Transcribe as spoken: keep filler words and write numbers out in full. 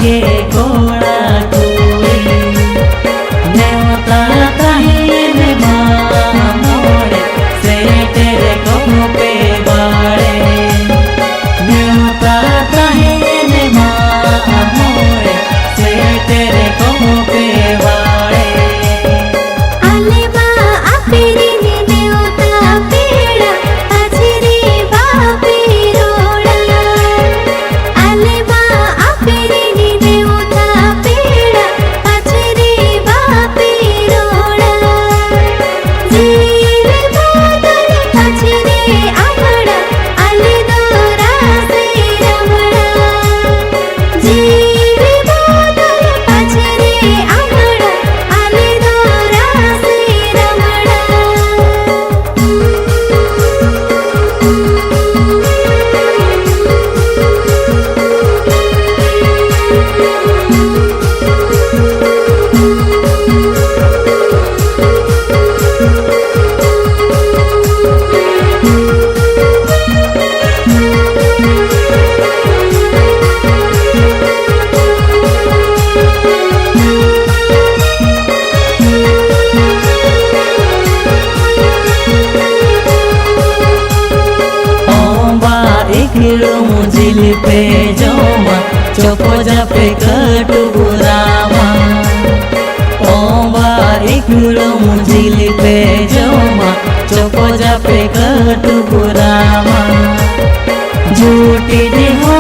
ᱜᱮ ᱠᱚᱲᱟ ᱠᱩᱲᱤ᱾ ᱱᱮᱣᱛᱟ ᱛᱟᱦᱮᱱ ᱢᱟ ᱢᱚᱬᱮ, ᱥᱮᱴᱮᱨ ᱠᱚᱜ ᱯᱮ ᱵᱟᱲᱮ᱾ ᱱᱮᱣᱛᱟ ᱛᱟᱦᱮᱱ ᱢᱟ ᱢᱚᱬᱮ, ᱥᱮᱴᱮᱨ ᱠᱚᱜ ᱯᱮ ᱵᱟᱲᱮ᱾ ᱟᱞᱮ ᱢᱟ ᱟᱯᱮ ᱨᱤᱱ ᱱᱮᱣᱛᱟ ᱯᱮᱲᱟ, ᱯᱟᱪᱷᱮ ᱨᱮ ᱵᱟᱯᱮ ᱨᱚᱲᱟ᱾ ᱟᱞᱮ ᱢᱟ ᱟᱯᱮ ᱨᱤᱱ ᱱᱮᱣᱛᱟ ᱯᱮᱲᱟ, ᱯᱟᱪᱷᱮ ᱨᱮ ᱵᱟᱯᱮ ᱨᱚᱲᱟ᱾ ᱡᱤᱣᱤ ᱵᱚᱫᱚᱞ ᱯᱟᱪᱷᱮ ᱨᱮ ᱟᱢᱲᱟ, ᱟᱞᱮ ᱫᱚ ᱨᱟᱥᱮ ᱨᱟᱢᱲᱟ᱾ ᱡᱤᱣᱤ ᱵᱚᱫᱚᱞ ᱯᱟᱪᱷᱮ ᱨᱮ ᱟᱢᱲᱟ, ᱟᱞᱮ ᱫᱚ ᱨᱟᱥᱮ ᱨᱟᱢᱲᱟ᱾ ᱚᱸᱵᱟ ᱤᱠᱲᱩᱢ ᱡᱤᱞ ᱯᱮ ᱡᱚᱢᱟ, ᱪᱚᱯᱚᱡᱟ ᱯᱮ ᱠᱟᱹᱴᱩᱵ ᱨᱟᱢᱟ᱾ ᱚᱸᱵᱟ ᱤᱠᱲᱩᱢ ᱡᱤᱞ ᱯᱮ ᱡᱚᱢᱟ, ᱪᱚᱯᱚᱡᱟ ᱯᱮ ᱠᱟᱹᱴᱩᱵ ᱨᱟᱢᱟ᱾ ᱡᱩᱴᱤ ᱰᱤᱦᱚ